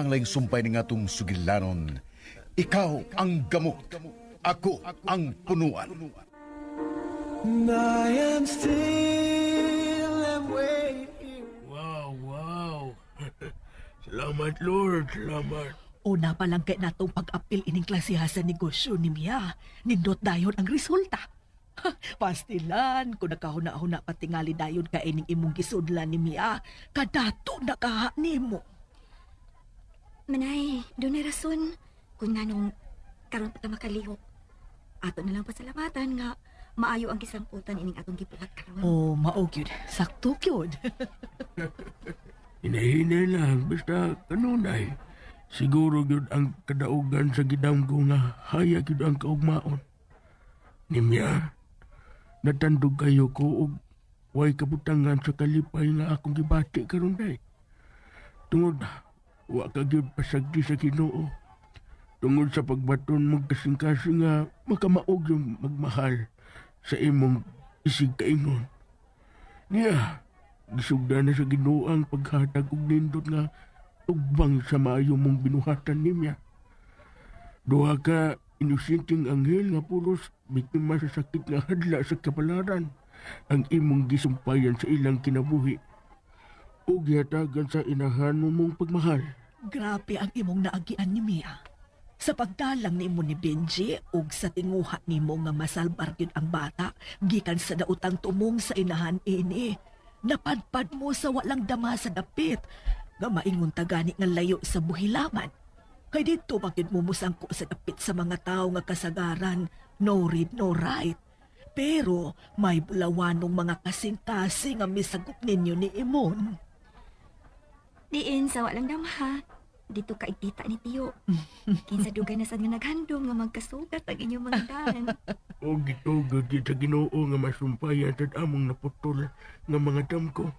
Ang laing sumpay ni ngatong sugilanon. Ikaw ang gamot, ako ang punuan. I am still and waiting. Wow. Salamat, Lord. Salamat. Una pa lang kay natong pag-apil ining klasiha sa negosyo ni Mia. Nindot dayon ang resulta. Pastilan, kung nakahuna-huna patingali dayon ka ining imong gisudlan ni Mia, kadato na kaha nimo. Manay, doon na rason. Kung nga nung karon pa ta makalihok. Ato na lang pasalamatan nga maayo ang gisangputan ining atong gibuhat karon. Oh, mao gyud. Sakto gyud. Hinahinay lang, basta kanunay. Siguro gyud ang kadaugan sa gidamgo nga haya gyud ang kaugmaon. Nimya, natandog kayo ko og way kabutangan sa kalipay nga akong gibati karon day. Tungod, wa ka gyud pasagdi sa Ginoo. Tungod sa pagbaton mong kasing-kasing nga makamaog yung magmahal sa imong isig kaingon. Niya, gisugda na sa Ginoo ang paghatag og nindot nga tugbang sa maayo mong binuhatan niya. Duha ka inosenteng anghel nga pulos biktima sa sakit nga hadla sa kapalaran ang imong gisumpayan sa ilang kinabuhi ug gihatagan sa inahan mo mong pagmahal. Grabe ang imong naagian ni Mia. Sa pagdalang nimo ni Benji ug sa tinguha nimo nga masalbar gyud ang bata gikan sa daotang tumong sa inahan ini. Napadpad mo sa walang dama sa dapit nga maingon ta gani nga layo sa buhilaman. Kay didto ba gyud mo musangko sa dapit sa mga tawo nga kasagaran, no read no write. Pero may bulawanong mga kasing-kasing nga misagop ninyo ni Imon. Diin sa walang damha. Dito ka igtita ni Tiyo. Kinsa dugay na sad nga naghandom nga magkasugat ang inyong mga dan. O gitugod gyud sa Ginoo nga masumpayan sad among naputol nga mga damko.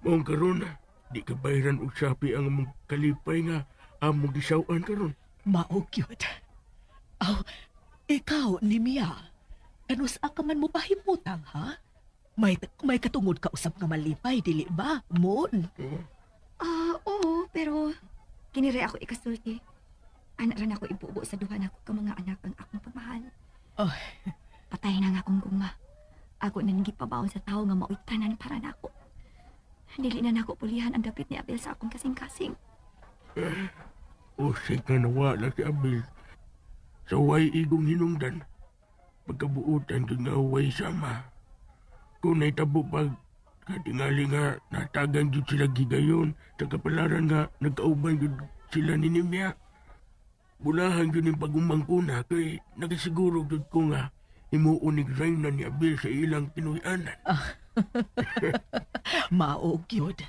Maong karon, di ka bayran og sapi ang among kalipay nga among gisaw-an karon. Mao gyud. Aw, ikaw ni Mia. Kanus-a ka man mo pahimutang, ha? May katungod ka usab nga malipay, dili ba? Mon. Ah, oo, pero kinire ako ikasulti. Anak ra nako ibubo sa duha nako ka mga anak ang akong pagmahal. Oh. Patay na nga akong gugma. Ako na gipabaon sa tawo nga maoy tanan para nako. Dili na nako pulihan ang dapit ni Abel sa akong kasing-kasing. O ka nawa lang si Abel sa way igong hinungdan. Pagkabuotan kag nga way sama. Kung naitabo pag katingali nga natagan jud sila gigayon sa kapalaran nga nagkauban jud sila ni Nimya. Bulahan jud ning pagumang ko na kay nakasiguro jud ko nga himuon ni Reyna ni Abel sa ilang tinuy-anan. Mao gyud.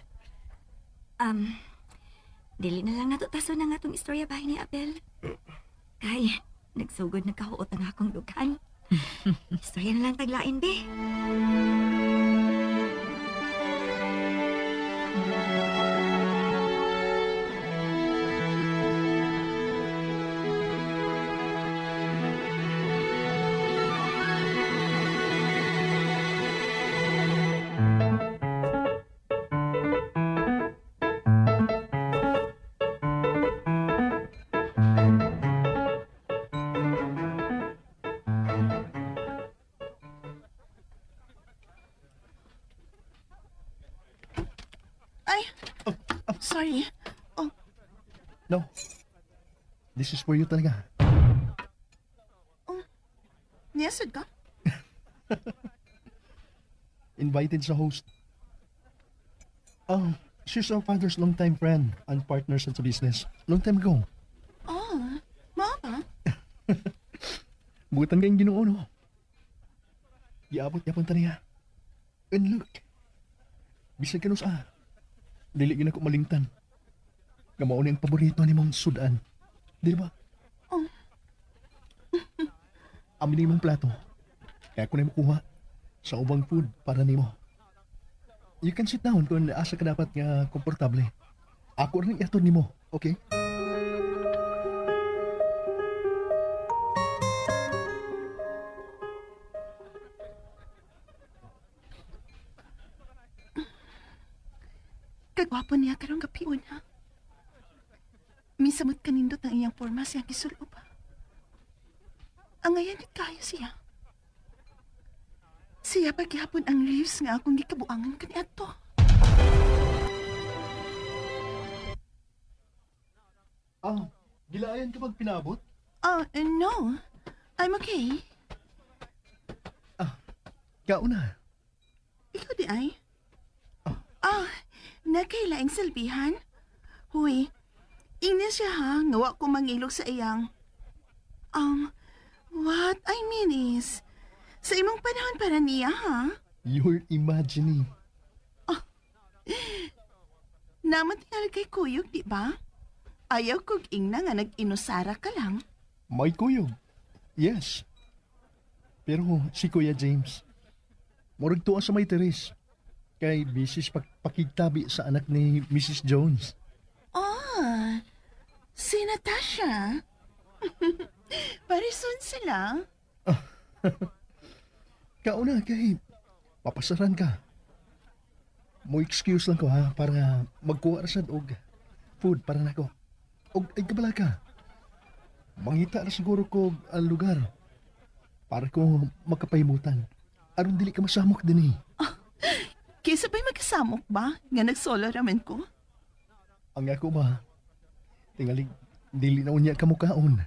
Dili na lang nato taso na nga tong istorya bahay ni Abel. Kay, nagsugod nagkahuot ang akong dughan. Istorya na lang taglain, be. Ay, sorry. Oh, No. This is for you talaga. Nesod ka? Invited sa host. Oh, she's our father's longtime friend and partner sa business. Long time ago. Oh, mao ba? Butan kayong Ginoo, no? Giabot yapon ta niya. And look, bisan kanus-a, dili gyud nako malingtan. Nga mao ni ang paborito ni mong sudan. Di ba? Oh. Amin imong plato. Kaya ko na makuha sa ubang food para nimo. You can sit down kung asa ka dapat nga komportable. Ako rin iatod nimo, okay? Kagwapo niya karong gabion, ha? Samot kanindot ang iyang forma siyang gisulob. Ang ngayon kayo siya. Siya paghapon ang leaves nga akong gikabuangan kaniadto. Ah, gilayan ka pag pinabot? Oh, no. I'm okay. Kauna. Ikaw di ay? Ah, nakailaing salbihan? Huy, ingna siya ha, nga wa ko mangilog sa iyang. What I mean is, sa imong panahon para niya ha, You're imagining. naman tingali kay kuyog, di ba? Ayaw kog ingna nga nag-inusara ka lang. May kuyog. Yes. Pero si Kuya James, murag tuwa sa may teres. Kay bisis pakigtabi sa anak ni Mrs. Jones. Ah, si Natasha. Parison sila. Kauna kay papasaran ka. Mo excuse lang ko ha para magkuha ra sad og food para nako. Og ay kabala ka. Mangita ra siguro ko og ang lugar para ko makapahimutan. Aron dili ka masamok dinhi. Kaysa ba'y magkasamok ba? Nga nagsolo ramen ko? Ang ako ba, tingali, dili na unya ka mukaon.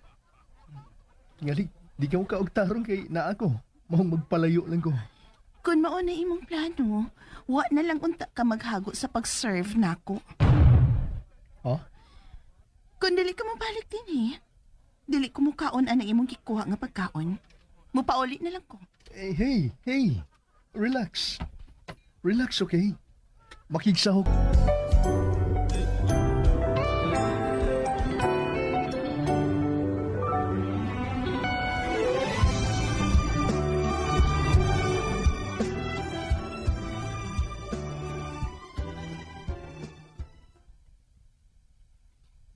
Tingali, di ka mukaog tarong kay naa ko. Maong magpalayo lang ko. Kung mao na imong plano, wa na lang unta ka maghago sa pag-serve nako. Ha? Kung dili ka mabalik din eh. Dili ko mukaon anang imong gikuha nga pagkaon. Mupauli na lang ko. Eh, hey, hey. Relax. Relax, okay? Makigsahok.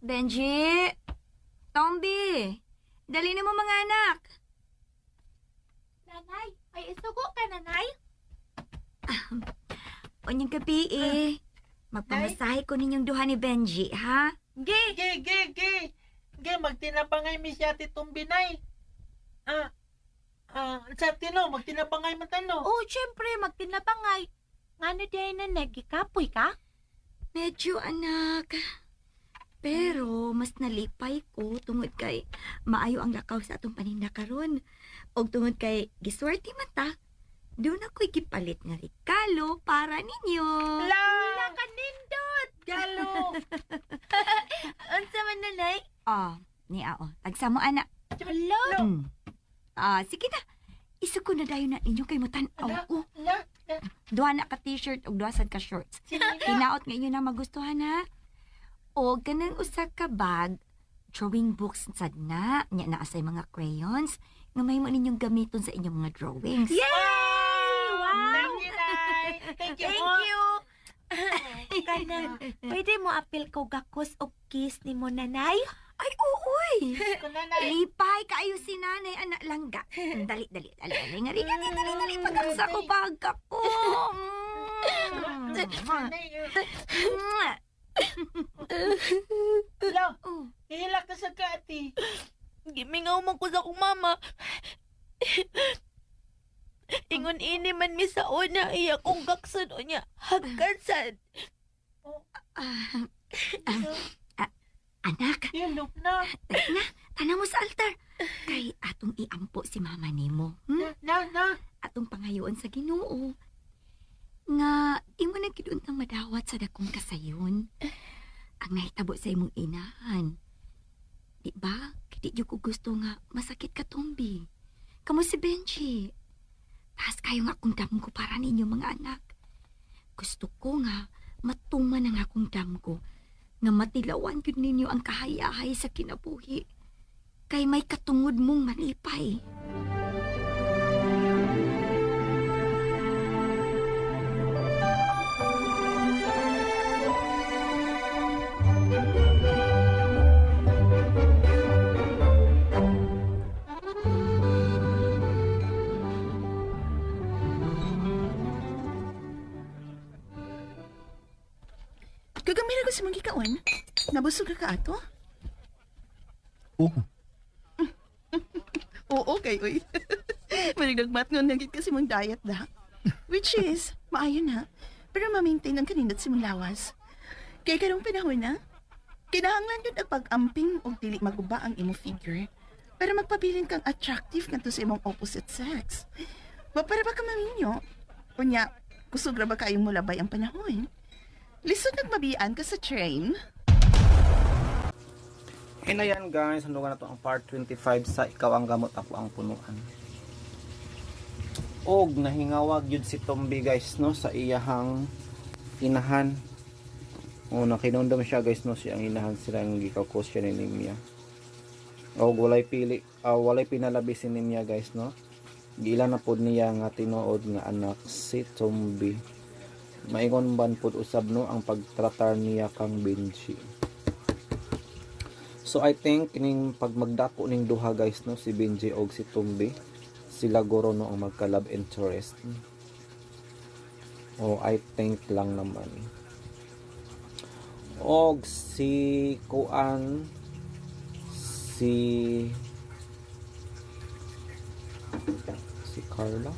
Benji! Tombi! Dali na mo mga anak! Nanay, ay isugo ka, nanay. Unyang gabi eh. Magpamasahe ko ninyong duha ni Benji, ha? Ge, Ge, ge, ge. Ge, magtinapangay mi siya ati Tumbinay. Ah, ah, sa tino, magtinapangay man tano. oh, syempre, magtinabangay. Ngano di ay nanay, gikapoy ka? Medyo anak. Pero mas nalipay ko tungod kay maayo ang lakaw sa atong paninda karon. Og tungod kay giswerte man ta. Doon ako'y gipalit nga regalo para ninyo. La! La kanindot! Galo! Unsa man, nanay? Ah, ni ao. Tagsa mo anak. Hala! Mm. Ah, sige na. Isuko na dayon na ninyo kay mutan-aw ko. La! Duha na ka t-shirt ug duha sad ka shorts. Sinina! Hinaot nga inyo na magustuhan ha. O ganang usa ka bag, drawing books sad na, nya naa say mga crayons nga mahimo ninyong gamiton sa inyong mga drawings. Yay! Wow! Thank you, Nay! Thank you, Thank you! Kanang, pwede mo apil ko gakos o kiss ni mo, nanay? Ay, uuy! Ko, Nanay. Lipay kaayo si nanay, anak langga. Dali, dali, dali, dali, nga dali, dali, dali, pagaksa ko, pagka ko. Mm. Nanay, la, Oh. ihilak ka sa kaati. Gimingaw man ko sa akong mama. Ingon ini man mi sa una, iya kong gakson o niya. Hagkan sad. Ah, ah, anak, Hilop na. dali na, tanaw mo sa altar. Kay atong iampo si mama nimo. Hmm? Na, na. Atong pangayoon sa Ginoo. Nga imo na gid untang madawat sa dakong kasayon. Ang nahitabo sa imong inahan. Di ba? Kay di jud ko gusto nga masakit ka Tombi. Kamo si Benji. Taas kayo nga akong damgo para ninyo mga anak. Gusto ko nga matuman ang akong damgo nga matilawan gyud ninyo ang kahayahay sa kinabuhi. Kay may katungod mong malipay. Kagamira ko sa mga gikaon. Nabusog ka ato? Oo. Oo, kay uy. Managdagmat nga nagit kasi mong diet da. Which is, maayo na. Pero ma-maintain ang kanindot sa mong lawas. Kay karong panahon na, kinahanglan yun ang pag-amping og dili maguba ang imong figure. Pero magpabilin kang attractive ngadto sa imong opposite sex. Wa para ba ka maminyo? Unya, kusog ra ba kayong mulabay ang panahon? Lisod nagmabian ka sa train. And ayan guys, handungan na to ang part 25 sa Ikaw ang Gamot, Ako ang Punuan. Og nahingawag yun si Tombi guys no sa iyahang inahan. O nakinondom siya guys no, siyang inahan sila ang gikakos siya ni Nimia. Og walay pili, walay pinalabi si Nimia guys no. Giila na pod niya nga tinuod nga anak si Tombi. Maingon ban pod usab no ang pagtratar niya kang Benji. So I think kining pag magdako ning duha guys no, si Benji og si Tumbi, sila guro no ang magka love interest. Oh, I think lang naman. Og si Kuan, si si Carla.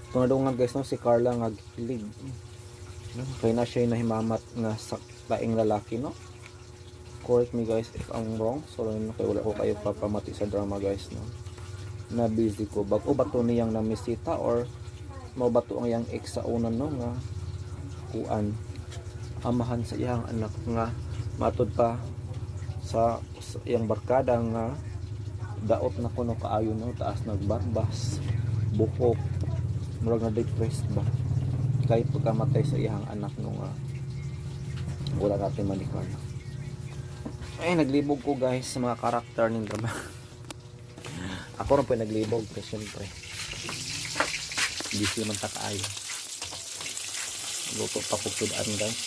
Tunadungan guys no, si Carla nga gikilig. No, kay na siya nahimamat nga sa laing lalaki no. Correct me guys if I'm wrong. Sorry no, kay wala ko kayo papamati sa drama guys no. Na busy ko. Bag-o ba to niyang namisita or mao ba to ang iyang ex sa una no nga kuan amahan sa iyang anak nga matud pa sa iyang barkada nga daot na kuno kaayo no, taas nagbarbas, buhok, murag na depressed ba kay pagkamatay sa iyang anak no nga wala natin man ni Carla. Ay, naglibog ko guys sa mga karakter ng drama. Ako rin po naglibog kasi syempre busy man ta kaayo. Luto pa ko sudan guys.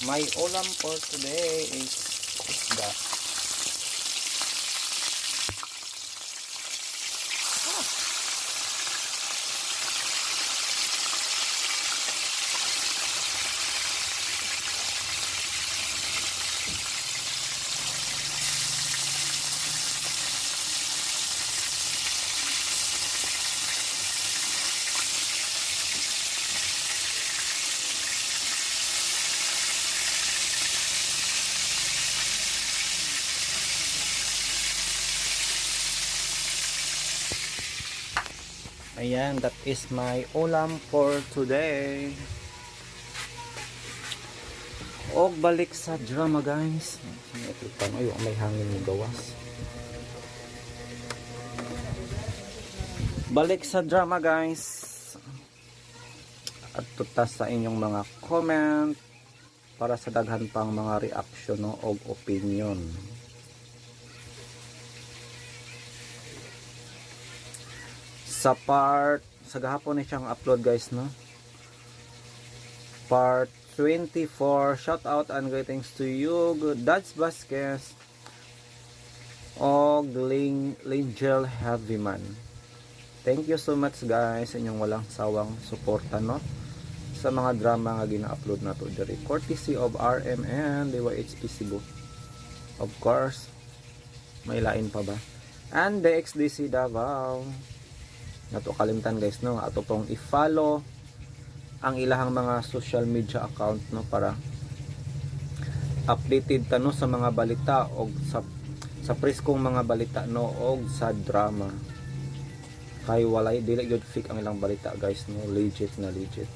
My ulam for today is isda. Ayan, that is my ulam for today. Og balik sa drama guys. Ay, may hangin mo gawas. Balik sa drama guys. At tutas sa inyong mga comment para sa daghan pang mga reaction no, og opinion. Sa part sa gahapon ni siyang upload guys no, part 24. Shout out and greetings to you Dads Vasquez og Lingel Heavyman. Thank you so much guys sa inyong walang sawang suporta no sa mga drama nga gina-upload nato diri, courtesy of RMN DYHP Cebu. Of course, may lain pa ba? And DXDC Davao. Nato kalimtan guys no, ato pong i-follow ang ilahang mga social media account no para updated ta no sa mga balita og sa preskong mga balita no og sa drama. Kay walay dili gyud fake ang ilang balita guys no, legit na legit.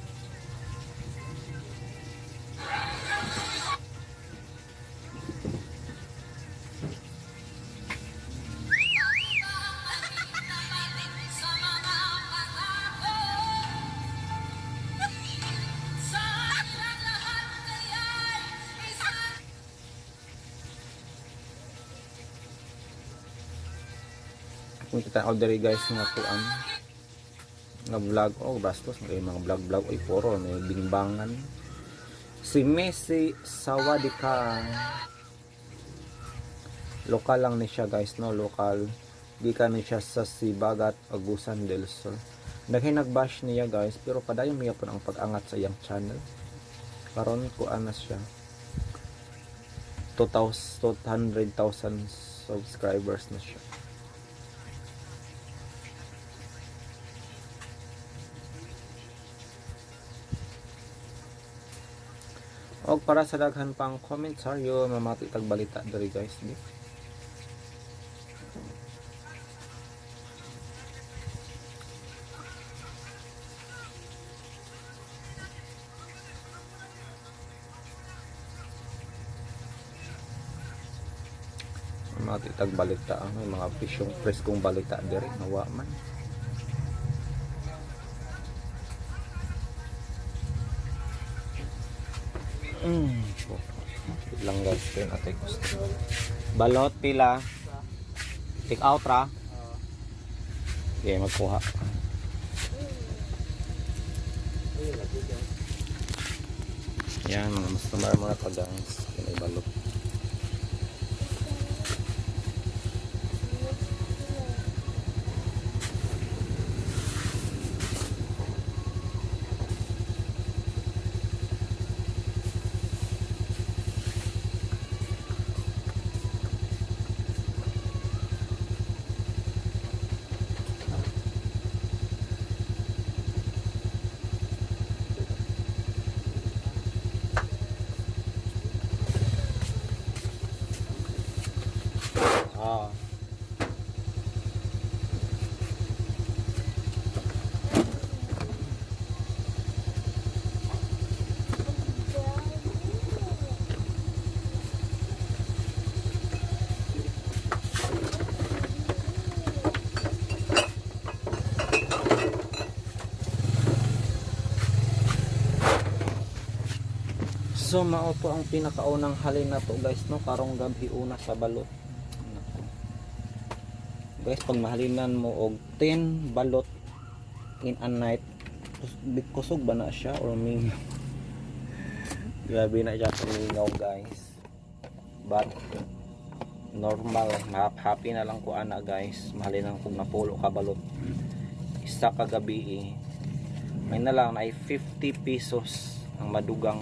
Kung kita order guys nga kuan nga vlog, oh bastos may mga vlog vlog, oy puro may binbangan. Si Messi Sawadika, lokal lang ni siya guys no, lokal gikan ni siya sa Sibagat, Agusan del Sur. Daghay nagbash niya guys, pero padayon miya po ang pag-angat sa iyang channel. Karon kuan na siya. 200,000 subscribers na siya. Og para sa daghan pang komentaryo, mamati tag balita diri guys. Di? Mamati tag balita, may mga presyong preskong balita diri nawa man. Wait lang guys, kaya natin gusto. Balot pila. Take out ra. Okay, magkuha. Yan, mga customer muna pa guys. Yan ay balot. Ah. So mao po ang pinakaunang halin na to guys no, karong gabi una sa balot. Nako. Guys, pag mahalinan mo og 10 balot in a night, kusog ba na siya or mingaw? Grabe na siya mingaw guys. But normal, happy na lang ko ana guys. Mahalinan kog napulo ka balot. Isa ka gabi eh. May na lang ay 50 pesos ang madugang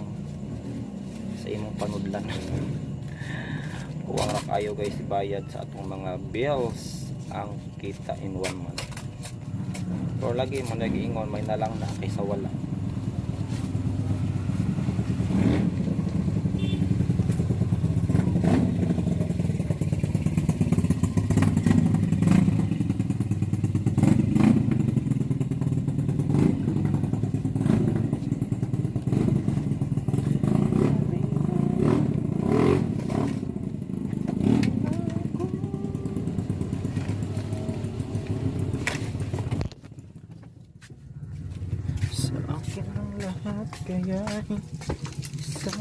sa imong panudlan. Kuwang ra kayo guys bayad sa atong mga bills ang kita in 1 month. Pero lagi mo nag-iingon, may nalang na kaysa wala. Sa akin ang lahat kaya sa.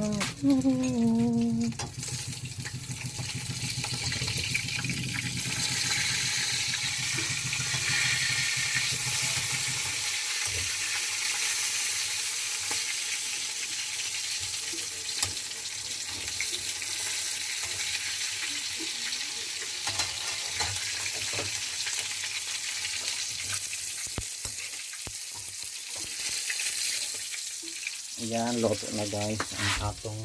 Ayan, luto na guys ang atong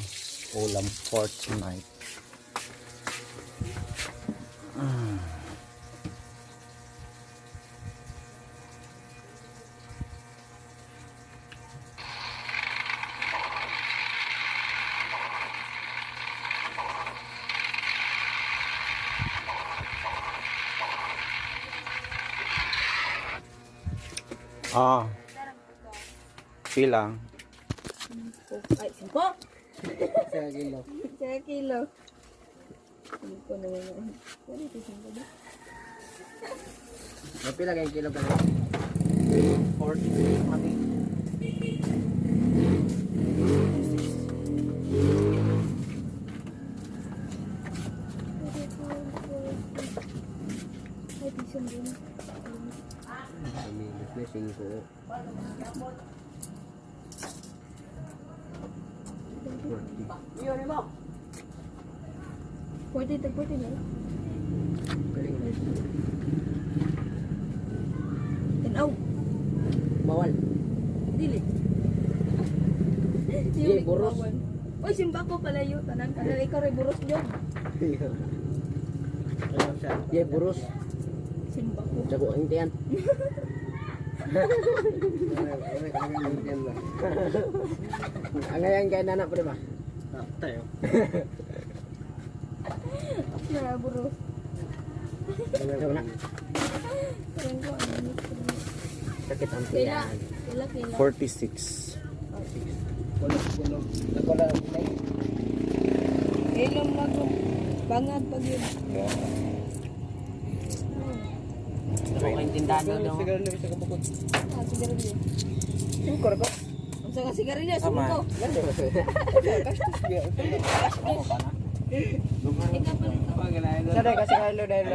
ulam for tonight. Ah. Pila? Ay, 5. Sa kilo. Sa kilo. 5 naman. Pwede ito 5 ba? Mapila kay kilo ba? 46 mati. Ay, piso din. Minus na 5. 40 tag 40 na. Tanaw. Siya may buros. Oy, simba ko palayo tanan tanan ikaw ray buros jud. Ye buros. Simba ko. Jago ang tiyan. Ang ngayon kay nana pa ba? Tayo. Na buros. Jago na. Parang ko ano. Sakit ang Kila, tiyan. kila kila. 46. Nagwala ang play. Ilom lang ko. Bangag pag yun. Ako kayong tindahan daw. Sigarilyo sa kabukod. Ah, sigarilyo. Singko ra ko. Unsa ka sigarilyo? Singko. Ikaw pa rin. Sa day kasi kalo dahil.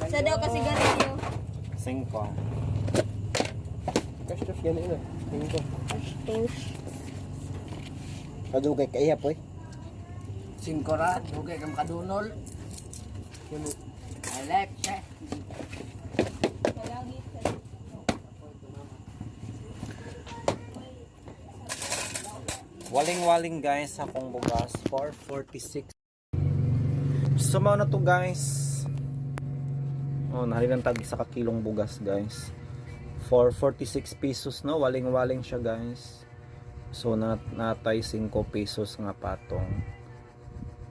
Sa daw ka sigarilyo. Singko. Kastos gani na. Singko. Bastos. Kadugay kay po eh. Singko ra, dugay kang kadunol. Alex. Waling-waling guys akong bugas 446. So mao na to guys. Oh, nahalilan tag isa ka kilong bugas guys. 446 pesos no, waling-waling siya guys. So natay 5 pesos nga patong.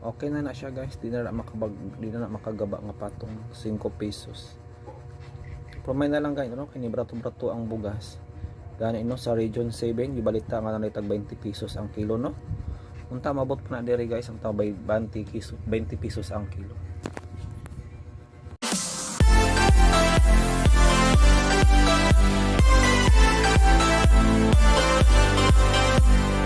Okay na na siya guys, di na na makabag, di na na makagaba nga patong 5 pesos. Pero may na lang guys, no, kini brato-brato ang bugas. Gani no sa Region 7 gibalita nga na tag 20 pesos ang kilo no. Unta mabot pa na diri guys ang tag 20 pesos, 20 pesos ang kilo.